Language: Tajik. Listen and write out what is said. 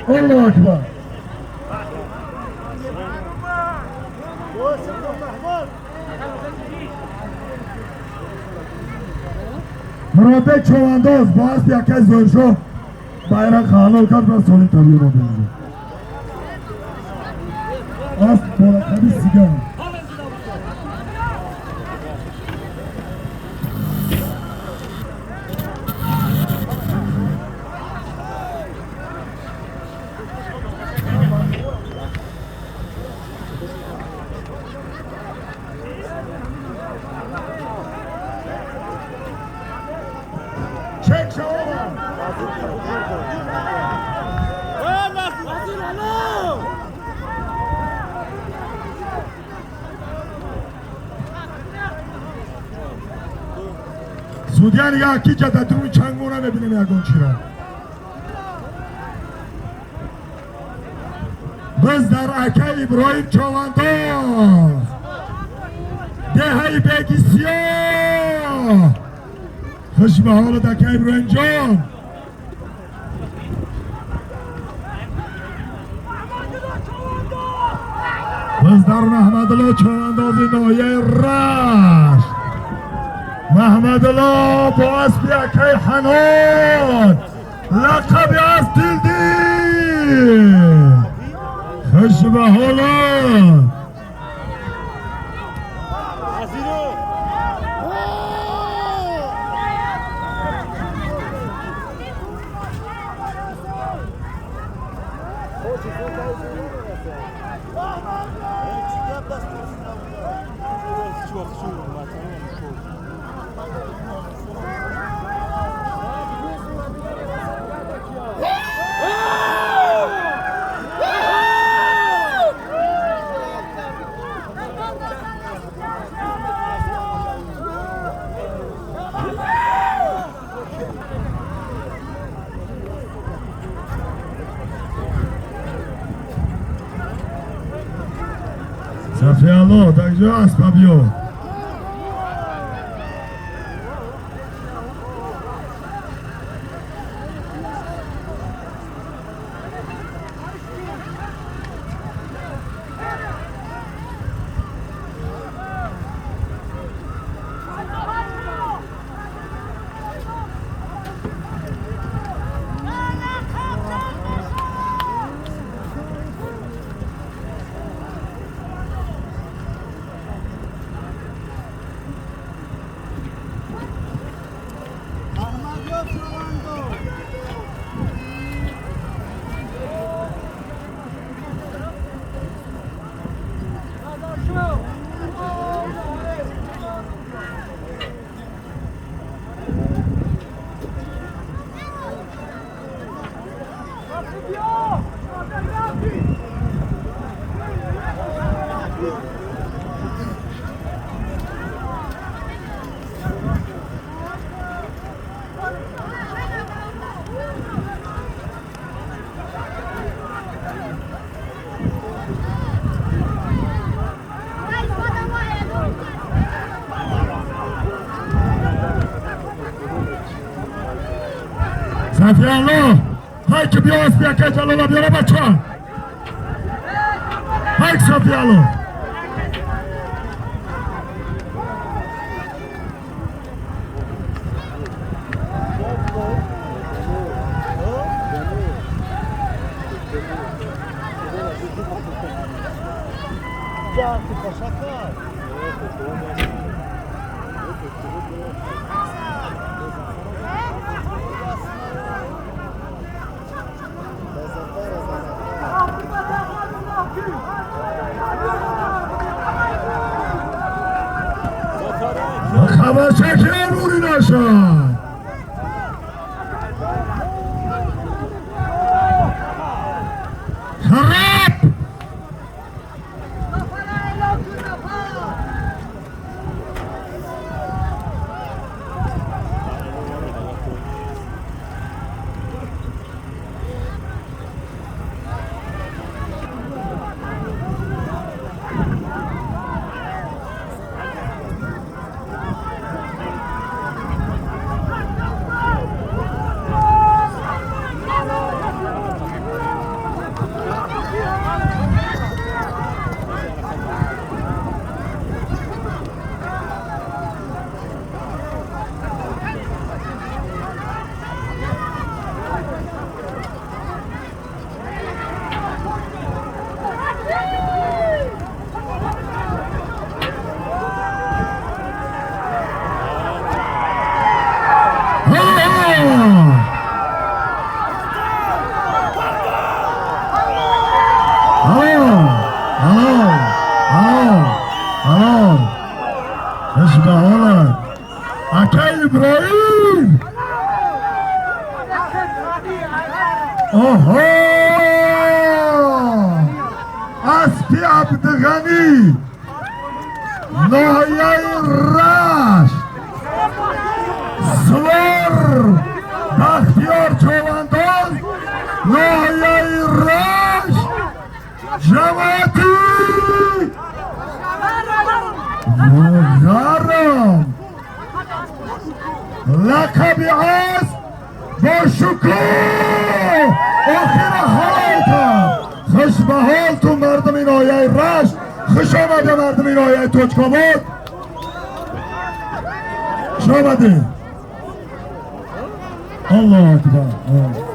الله اکبر. مرابع چوانداز با اسب یکی زایشا بیرق حلال کرد و سالم طبیعی را بینید. اسب با لقب سیگار. Судья яки ҷада дуруни чангона мебинем ягон чиро. Biz дар акаи Иброҳим Човандоз деҳаи беги сиёҳ. Хуш ба ҳолат акаи Иброҳимҷон. Biz дар Маҳмадулло Човандози ноҳияи Рашт. Маҳмадулло бо аспи акаи Ҳанон лақаби асп Дилдил. Хуш ба ҳолат. Сафиалло, также асп побьет. Сафиалло, ҳай ки биё аспи акаи Ҷалола биёра бача. Ҳай Сафиалло. Бачаки амури нашад. Шараб! Иброим! Оҳо! Аспи Абдиғанӣ! Ноҳияи Рашт! Сувор Бахтиёр Човандоз! Ноҳияи Рашт! Ҷамоати Муғаррам! Лақаби асп бо шукӯҳ охира ҳалол кард. Хуш ба ҳолтун, мардуми ноҳияи Рашт, хуш омада, мардуми ноҳияи Тоҷикобод, хуш омадед. Аллоҳу акбар.